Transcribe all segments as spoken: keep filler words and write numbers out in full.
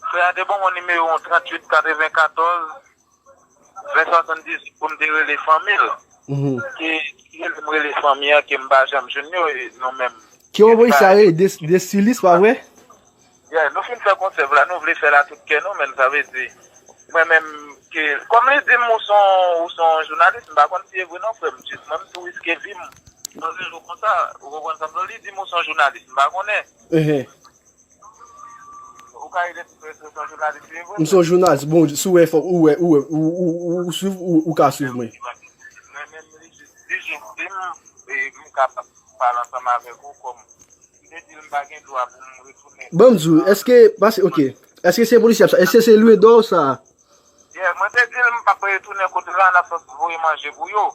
Frè a te ban mwen nimewo tranntuit katrevenkatòz ven swasanndizuit pou m te rele fanmi l. Ki, ki rele m rele fanmi an ke m pa janm jwenn yo, e nou menm. Ki anvoye sa ye? Desilis, pa vre? Yeah, nou fin fè konsèv la, nou vle fè l a tout kè nou, men sa vle di, mwen menm, ke, kòm li di m ou se yon, ou se yon jounalis, m pa konn si e vre non, frè m, jis mwen m tou riske vi m. Nan yon jou konsa, ou konprann sa m di w, li di m ou se yon jounalis, m pa konnen. Ou ka identifye se yon jounalis li vre. M se yon jounalis. Bon, si w wè, fò, ou wè, ou wè, ou, ou, ou, ou swiv, ou, ou ka swiv mwen. Mwen menm, li jis, li jis di m, e m ka pale ansanm avèk ou kòm. M te di l m pa gen dwa pou m retounen. Ban m di w, èske, pase, ok. Èske se polisye ap sa? Èske se lwe dò sa? Yeah, mwen te di l m p ap retounen kote la, n ap sòti voye manje pou yo.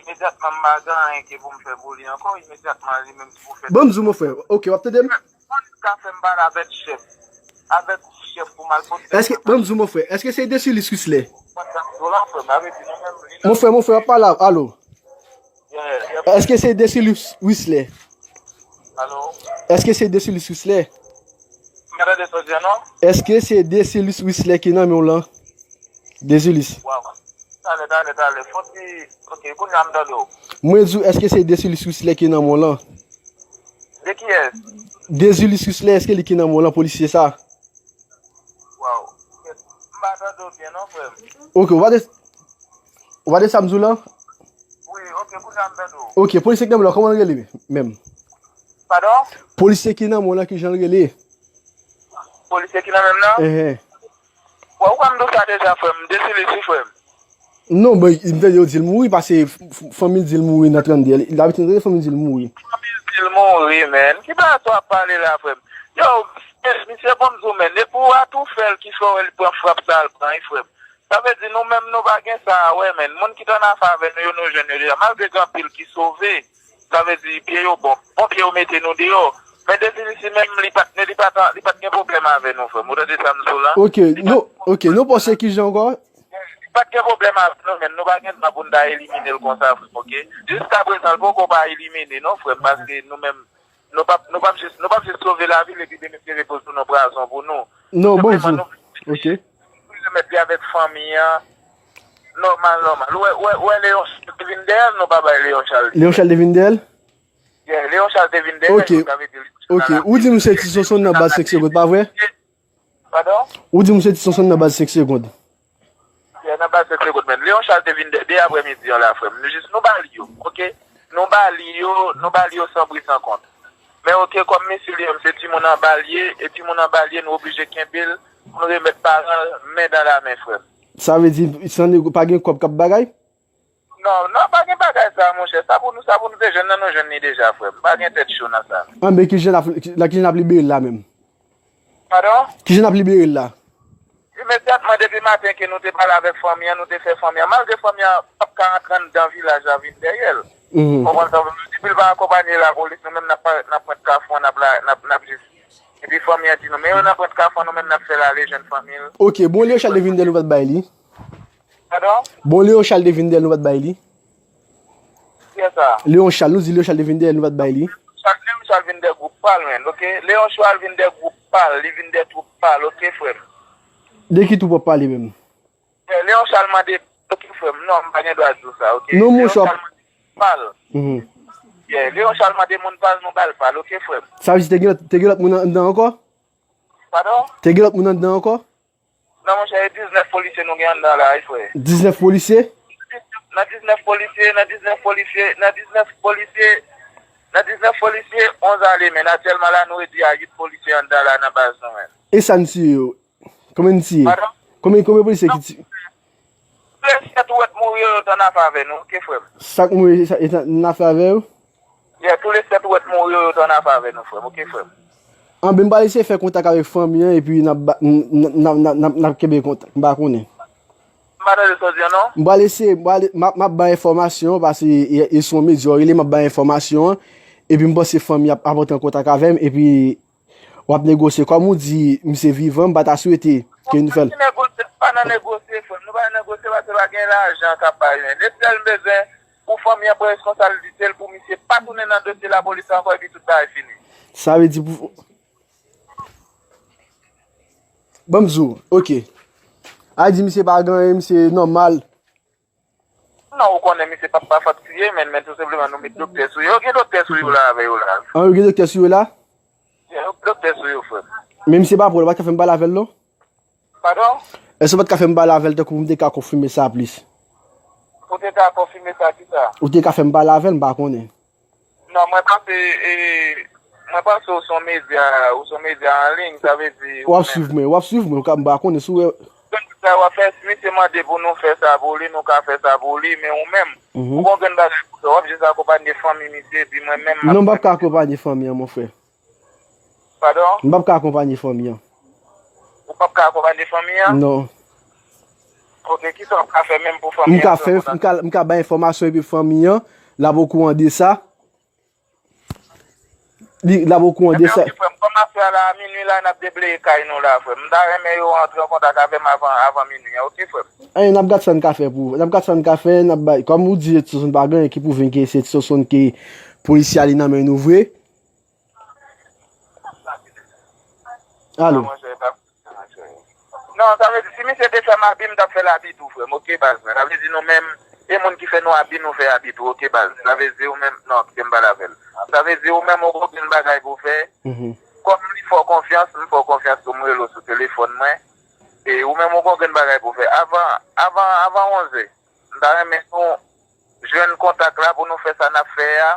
Imedyatman, m pa gen anyen ke pou m fè pou li ankò. Imedyatman, li menm tou fè. Ban m di w, mon frè. Ok, w ap tande m? Polis ka fè m pale avèk chèf. Avèk chèf pou m al pote. Èske, ban m di w, mon frè, èske se Desilis Wislè? Mon frè, mon frè, w ap pale a, alo? Yeah, yeah. Èske se Desilis Wislè? Alo? Èske se Desilis Wislè? M pa tande sa w di a non. Èske se Desilis Wislè ki nan men w lan? Desilis. Waw. Talè, talè, talè. Fon ti, ok, kounye a m tande w. Mwen di w, èske se Desilis Wislè ki nan men w lan? De kiyès? Desilis Wislè, èske li ki nan men w lan, polisye sa? Waw. M pa tande w byen non, frè m. Ok, ou pa de, ou pa de sa m di w lan? Wi, ok, kounye a m tande w. Ok, polisye ki nan men w lan, kòman l rele menm? Padon? Polisye ki nan men w lan, ki jan l rele? Polisye ki nan men m nan? Enhen. Wè, ou konn m di w sa deja, frè m. Desilis wi, frè m. Non, bon, m tande yo di l mouri, paske f-, f-, fanmi l di l mouri nan trannde. Dabitid, m tande fanmi l di l mouri. Fanmi l di l mouri, men. Ki bagay sa w ap pale la, frè m? Yo, misye, bon, m di w, men. Depi w atoufè l ki fè w wè li pran frap sa l pran, wi, frè m. Sa vle di, nou menm, nou pa gen sa a wè, men. Moun ki t annafè avè nou yo, nou jwenn yo deja. Malgre gen anpil ki sove, sa vle di, pye yo bon. Bon, pye yo mete nou deyò. Men Desilis li menm, li pa t, li pa t, li pa t gen pwoblèm avè nou, frè m. Ou tande sa m di w la? Ok, nou, ok, nou panse ki jan ankò? Li pa t gen pwoblèm avè nou, men nou pa gen dwa pou n ta elimine l konsa, frè m, ok? Jiskaprezan, l poko pa elimine, non, frè m, paske nou menm, nou p ap, nou p ap jis, nou p ap jis sove lavi l epi demen se repoze nan prizon pou nou. Non, bon, nou, ok. Pou remèt li avèk fanmi an, nòmal, nòmal. Ou wè, ou wè, ou wè Leon Charles te vin dèyè l, nou pa bay Leon Charles. Leon Charles te vin dèyè l? Yeah, Leon Charles te vin dèyè l, sa vle di Leon Charles. Ok, ok. Ou di m se Ti Sonson nan baz senk segonn, pa vre? Padon? Ou di m se Ti Sonson nan baz senk segonn. Yeah, nan baz senk segonn, men Leon Charles te vin dèyè de aprèmidi an la, frè m. Nou jis, nou ba li yo, ok? Nou ba li yo, nou ba li yo san pri san kont. Men ok, kòm mesye li menm se timoun anba l ye, e timoun anba l ye, nou oblije kenbe l pou n remèt paran l men dan la men, frè m. Sa vle di, san nego, pa gen kòb k ap bagay? Non, non, pa gen bagay sa, monchè. Sa pou nou, sa pou nou te jwenn nan, nou jwenn li deja, frè m. Pa gen tèt cho nan sa. Anben, ki jan n ap, la, ki jan n ap libere l la menm? Padon? Ki jan n ap libere l la? Imedyatman, depi maten ke nou te pale avèk fanmi an, nou te fè fanmi an, malgre fanmi an p ap ka antre anndan vilaj la vin dèyè l. Konprann sa, depi l pa akonpanye lapolis, nou menm n ap pa, n ap pran kafou an, n ap la, n ap, n ap jis. Epi fanmi an di nou, men yo nan pran kafou an, nou menm n ap fè l ale jwenn fanmi l. Ok, bon, Leon Charles te vin dèyè l, nou pa t bay li. Padon? Bon, Leon Charles te vin dèyè l, nou pa t bay li. Kiyès sa? Leon Charles, nou di Leon Charles te vin dèyè l, nou pa t bay li. Leon Charles vin dèyè gwoup pa l, men, ok? Leon Charles vin dèyè gwoup pa l, li vin dèyè twoup pa l, ok, frè m? De ki twoup w ap pale menm? Eh, Leon Charles mande, ok, frè m, non, m pa gen dwa di w sa, ok? Non, monchè. Leon Charles mande pa l. Yeah, Leon Charles mande moun pa l, nou ba l pa l, ok, frè m? Sa vle di te gen lòt, te gen lòt moun anndan ankò? Padon? Te gen lòt moun anndan ankò? Non, monchè, e diznèf polisye nou gen anndan la, wi, frè. Diznèf polisye? Nan diznèf polisye, nan diznèf polisye, nan diznèf polisye, nan diznèf polisye, onz ale, men aktyèlman la, nou redui a uit polisye anndan la nan baz nou, men. E sa n tiye yo? Konbyen n tiye? Padon? Konbyen, konbyen polisye ki tiye? Tou lè sèt ou wè t mouri yo, yo t annafè avè nou, ok, frè m? Sa k mouri, sa, e t annafè avè yo? Yeah, tou lè sèt ou wè t mouri yo, yo t annafè avè nou, frè m, ok, frè m? Anben, m pral eseye fè kontak avèk fanmi an, epi n ap ba, n, n, n, n, n, n ap kenbe kontak. M pa konnen. M pa tande sa w di an, non. M pral eseye, m pral, m ap, m ap bay enfòmasyon, paske e, e sou yon medya w rele, m ap bay enfòmasyon an, epi m panse fanmi an ap, ap antre an kontak avè m, epi w ap negosye. Kòm ou di, misye vivan, m pa ta swete ke nou fè l. Non, pa nan negosye, pa nan negosye, frè m. Nou pa nan negosye, paske pa gen lajan k ap bay, men. Lè sèl m bezwen pou fanmi an pran reskonsablite l, pou misye pa tounen nan dosye lapolis ankò, epi tout bagay fini. Sa vle di pou, Ban m di w, ok. A di misye pa gen anyen, misye nòmal. Non, ou konnen misye p ap pa faktire, men, men tou senpleman nou met doktè sou yo. Gen doktè sou yo la avè yo la. An, yo gen doktè sou yo la? Gen doktè sou yo, frè m. Men misye pa pran, ou pa t ka fè m pale avè l, non? Padon? Èske ou pa t ka fè m pale avè l tankou pou m te ka konfime sa plis? Ou te ka konfime sa, kisa? Ou te ka fè m pale avè l, m pa konnen. Non, mwen panse, e, mwen panse ou se yon medya, ou se yon medya an liy, sa vle di W ap swiv mwen, w ap swiv mwen, ou ka, m pa konnen si w wè. Sa w ap fè, si misye mande pou nou fè sa pou li, nou ka fè sa pou li, men ou menm, ou gon grenn bagay pou fè, w ap jis akonpanye fanmi misye, epi mwen menm, m ap... Non, m p ap ka akonpanye fanmi an, mon frè. Padon? M p ap ka akonpanye fanmi an. Ou p ap ka akonpanye fanmi an? Non. Ok, kisa w ap ka fè menm pou fanmi an? M ka fè, m ka, m ka bay enfòmasyon epi fanmi an, l ap okouran de sa. Li, l ap okouran de sa. Ebyen, ok, frè m, kòm afè a la, a minui la, n ap debleye kay nou la, frè m. M ta renmen yo antre an kontak avè m avan, avan minui an, ok, frè m? Anyen, n ap gad sa n ka fè pou, n ap gad sa n ka fè, n ap bay, kòm ou di, Edson pa gen anyen ki pwouve ke se Edson ke polisye a li nan men nou vre. Alo. Non, sa vle di, si misye te fè m abi, m t ap fè l abi tou, frè m. Ok, baz mwen. Sa vle di nou menm, e moun ki fè nou abi, nou fè abi tou. Ok, baz. Sa vle di ou menm, non, kite m pale avè l. Sa vle di ou menm, ou gon grenn bagay pou w fè. Kòm li fè w konfyans, m fè w konfyans tou, m rele w sou telefòn mwen. E ou menm, ou gon grenn bagay pou w fè. Avan, avan, avan onz è, m ta renmen nou jwenn kontak la pou nou fè sa n ap fè a.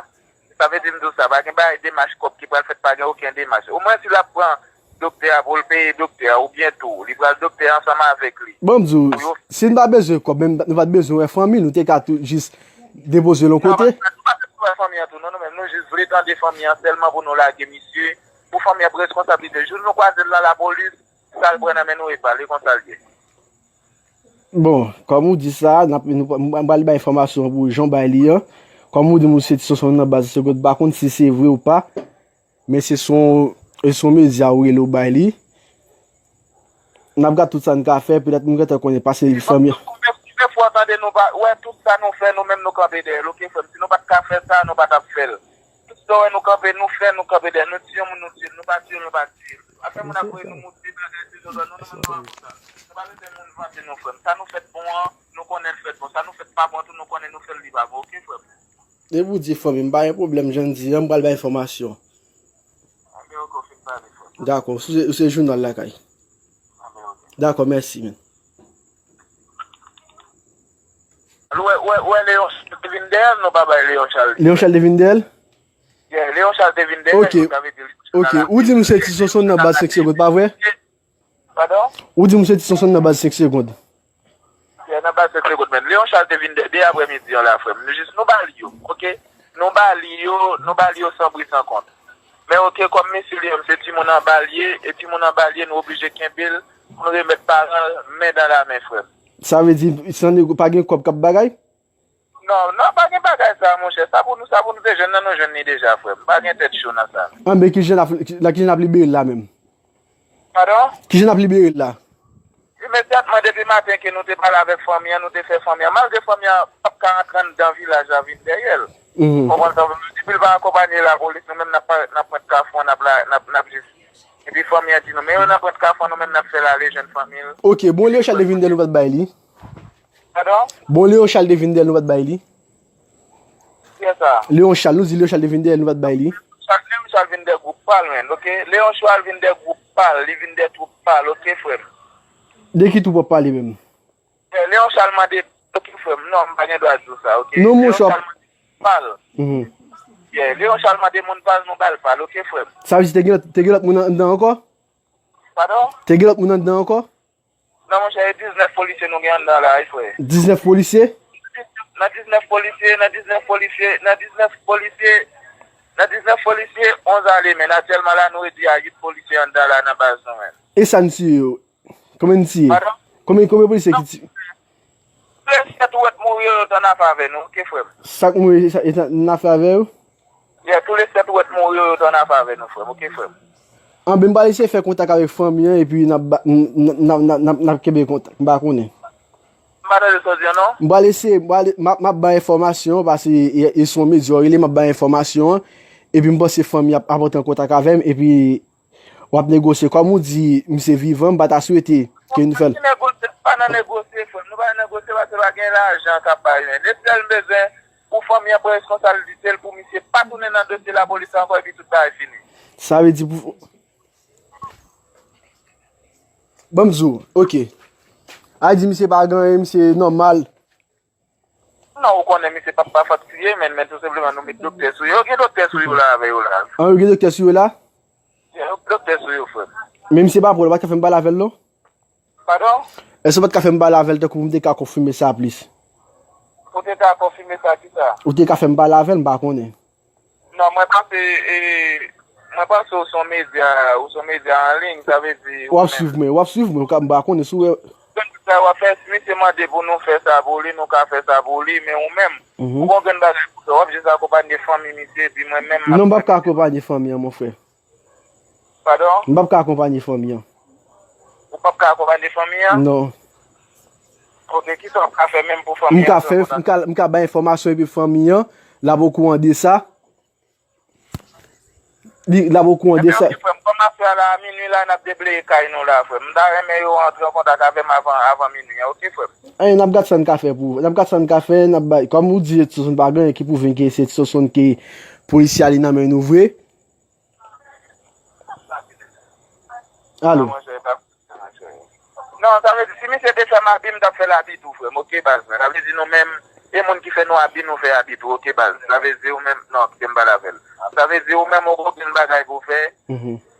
Sa vle di m di w sa, pa gen bagay demach kòb ki pral fèt, pa gen okenn demach. Omwen si l ap pran doktè a pou l peye doktè a, oubyen tou, li pral doktè a ansanm avèk li. Bon, m di w, si n pa bezwen kòb, menm nou pa t bezwen wè fanmi, nou te ka tou jis depoze l yon kote. Non, nou pa bezwen wè fanmi an tou, non, nou menm, nou jis vle tande fanmi an sèlman pou nou lage misye, pou fanmi an pran reskonsablite. Jou nou kwaze l nan lapolis, sa l pran nan men nou e pa l, e konsa l ye. Bon, kòm ou di sa, n ap, nou, m pral bay enfòmasyon pou jan w bay li an. Kòm ou di m ou se Ti Sonson nan baz Segonn, m pa konn si se vre ou pa, men se sou, se sou medya ou rele ou bay li. N ap gad tout sa n ka fè, petèt m gentan konnen pase fanmi an. Konbyen, konbyen fwa w tande nou pa, wè tout sa nou fè, nou menm nou kanpe dèyè l, ok, frè m? Si nou pa t ka fè sa, nou pa t ap fè l. Tout sa w wè nou kanpe, nou fè, nou kanpe dèyè l. Nou tiye yon moun, nou tiye l. Nou pa tiye l, nou pa tiye l. Afè moun ap voye nou moutre bagay, se zòzò, nou, nou menm nou pa konsa. Nou pa bezwen moun vante nou, frè m. Sa nou fèt bon an, nou konnen l fèt bon. Sa nou fèt pa bon an tou, nou konnen nou fè l li pa bon, ok, frè m? Depi w di fanmi, m pa gen pwoblèm, jan n di an, m pral bay enfòmasyon. Anben, ok, ou fin pale, frè m. Dakò, ou se, ou se jounal lakay. Anben, ok. Dakò, mèsi, men. Wè, wè, wè, Leon Charles te vin dèyè l, nou pa bay Leon Charles. Leon Charles te vin dèyè l? Yeah, Leon Charles te vin dèyè l, sa vle di Leon Charles la. Ok, ok. Ou di m se Ti Sonson nan baz Senk Segonn, pa vre? Padon? Ou di m se Ti Sonson nan baz Senk Segonn. Yeah, nan baz Senk Segonn, men Leon Charles te vin dèyè, de aprèmidi an la, frè m. Nou jis, nou ba li yo, ok? Nou ba li yo, nou ba li yo san pri san kont. Men ok, kòm mesye li menm se timoun anba l ye, e timoun anba l ye, nou oblije kenbe l pou n remèt paran l men dan la men, frè m. Sa vle di, san nego pa gen kòb k ap bagay? Non, non, pa gen bagay sa, monchè. Sa pou nou, sa pou nou te jwenn nan, nou jwenn li deja, frè m. Pa gen tèt cho nan sa. Anben, kijan n ap, la, kijan n ap libere l la menm? Padon? Kijan n ap libere l la? Imedyatman, depi maten ke nou te pale avèk fanmi an, nou te fè fanmi an. Malgre fanmi an p ap ka rantre anndan vilaj la vin dèyè l. Ou konprann sa? Depi l pa akonpanye lapolis, nou menm n ap parèt nan pwent kafou an, n ap la, n ap, n ap jis. Epi fanmi an di nou, men yo nan pwent kafou an, nou menm n ap fè l ale jwenn fanmi l. Ok, bon, Leon Charles te vin dèyè l, nou pa t bay li. Padon? Bon, Leon Charles te vin dèyè l, nou pa t bay li. Kiyès sa? Leon Charles, nou di Leon Charles te vin dèyè l, nou pa t bay li. Leon Charles vin dèyè gwoup pa l, men, ok? Leon Charles vin dèyè gwoup pa l, li vin dèyè twoup pa l, ok, frè m? De ki twoup w ap pale menm? Eh, Leon Charles mande, ok, frè m, non, m pa gen dwa di w sa, ok? Non, monchè. Leon Charles mande pa l. Yeah, Leon Charles mande moun pa l, nou ba l pa l, ok, frè m? Sa vle di te gen lòt, te gen lòt moun anndan ankò? Padon? Te gen lòt moun anndan ankò? Non, monchè, e diznèf polisye nou gen anndan la, wi, frè. Diznèf polisye? Nan diznèf polisye, nan diznèf polisye, nan diznèf polisye, nan diznèf polisye, onz ale, men aktyèlman la, nou redui a uit polisye anndan la nan baz nou, men. E sa n tiye yo? Konbyen n tiye? Padon? Konbyen, konbyen polisye ki tiye? Tou le sèt ou wè t mouri yo, yo t annafè avè nou, ok, frè m? Sa k mouri, sa, yo t annafè avè yo? Yeah, tou le sèt ou wè t mouri yo, yo t annafè avè nou, frè m, ok, frè m? Anben, m pral eseye fè kontak avèk fanmi an, epi n ap ba, n, n, n, n, n, n ap kenbe kontak, m pa konnen. M pa tande sa w di an, non. M pral eseye, m pral, m ap, m ap bay enfòmasyon, paske e, e se yon medya w rele, m ap bay enfòmasyon an, epi m panse fanmi an ap, ap antre an kontak avè m, epi W ap negosye. Kòm ou di misye vivan, m pa ta swete ke nou fè l. Negosye, pa nan negosye, frè m. Nou pa nan negosye paske pa gen lajan k ap bay men. Lesyèl m bezwen pou fanmi an pran reskonsablite l pou misye pa tounen nan dosye lapolis ankò epi tout bagay fini. Sa vle di pou. Ban m di w, ok. A di misye pa gen anyen, misye nòmal. Non, ou konnen misye p ap pa fòt kriye, men, men tou senpleman nou met doktè sou yo. Gen doktè sou yo la avè yo la. An, yo gen doktè sou yo la? Gen doktè sou yo, frè m. Men misye pa pran, ou pa t ka fè m pale avè l non? Padon? Èske ou pa t ka fè m pale avè l tankou pou m te ka konfime sa plis? Ou te ka konfime sa ki sa? Ou te ka fè m pale avè l, m pa konnen. Non, mwen panse, e, mwen panse ou se yon medya, ou se yon medya an liy, sa vle di. W ap swiv mwen, w ap swiv mwen, ou ka, m pa konnen si w wè. Sa w ap fè, si misye mande pou nou fè sa pou li, nou ka fè sa pou li, men ou menm, ou gon grenn bagay pou fè, w ap jis akonpanye fanmi misye, epi mwen menm. Non, m p ap ka akonpanye fanmi an, mon frè. Padon? M p ap ka akonpanye fanmi an. Ou p ap ka akonpanye fanmi an? Non. Ok, kisa w ap ka fè menm pou fanmi an? M ka fè, m ka, m ka bay enfòmasyon epi fanmi an, l ap okouran de sa. Li, l ap okouran de sa. Frè m, kòm afè a la, a minui la, n ap debleye kay nou la, frè m. M ta renmen yo antre an kontak avè m avan, avan minui an, ok, frè m? Anyen, n ap gad sa n ka fè pou, n ap gad sa n ka fè, n ap bay, kòm ou di, Edson pa gen anyen ki pwouve ke se Edson ke polisye a li nan men nou vre. Alo. Non, sa vle di, si misye te fè m abi, m t ap fè l abi tou, frè m, ok, baz mwen. Sa vle di nou menm, e moun ki fè nou abi, nou fè abi tou, ok, baz. Sa vle di ou menm, non, kite m pale avè l. Sa vle di ou menm, ou gon grenn bagay pou fè.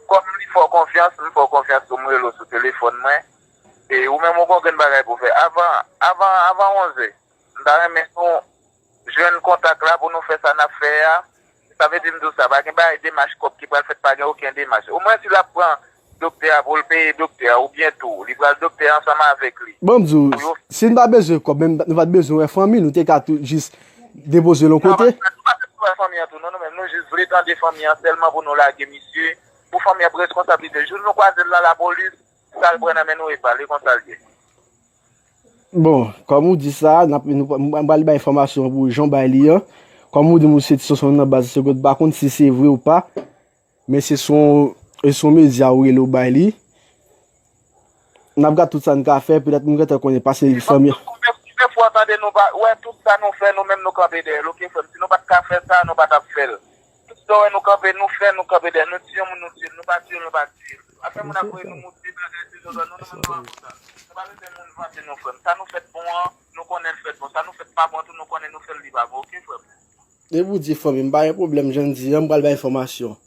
Kòm li fè w konfyans, m fè w konfyans pou m rele w sou telefòn mwen. E ou menm, ou gon grenn bagay pou fè. Avan, avan, avan onzè, m ta renmen nou jwenn kontak la pou nou fè sa n ap fè a. Sa vle di m di w sa, pa gen bagay demach kòb ki pral fèt, pa gen okenn demach. Omwen si l ap pran doktè a pou l peye doktè a, oubyen tou, li pral doktè a ansanm avèk li. Ban m di w, si n pa bezwen kòb, menm nou pa t bezwen wè fanmi, nou te ka tou jis depoze l yon kote. Nou pa bezwen wè fanmi an tou, non, nou menm, nou jis vle tande fanmi an sèlman pou nou lage misye, pou fanmi an pran reskonsablite. Jou nou kwaze l nan lapolis, sa l pran nan men nou e pa l, e konsa l ye. Bon, kòm ou di sa, n ap, nou, m pral bay enfòmasyon pou jan w bay li an. Kòm ou di m ou se Ti Sonson nan baz, se kot pa konn si se vre ou pa. Men se son, se son medya ou rele ou bay li. N ap gad tout sa n ka fè, petèt m gentan konnen pase fanmi. Konbyen fwa w tande nou pa, wè tout sa nou fè, nou menm nou kanpe dèyè l, ok, frè m? Si nou pa t ka fè sa, nou pa t ap fè l. Tout sa w wè nou kanpe, nou fè, nou kanpe dèyè l. Nou tiye yon moun, nou tiye l. Nou pa tiye l, nou pa tiye l. Afè moun ap voye nou moutre bagay, se zòzò, nou, nou menm nou pa konsa. Nou pa bezwen moun vante nou, frè m. Sa nou fèt bon an, nou konnen l fèt bon. Sa nou fèt pa bon an tou, nou konnen nou fè l li pa bon, ok, frè m? Depi w di fanmi m, pa gen pwoblèm, jan n di an, m pral bay enfòmasyon.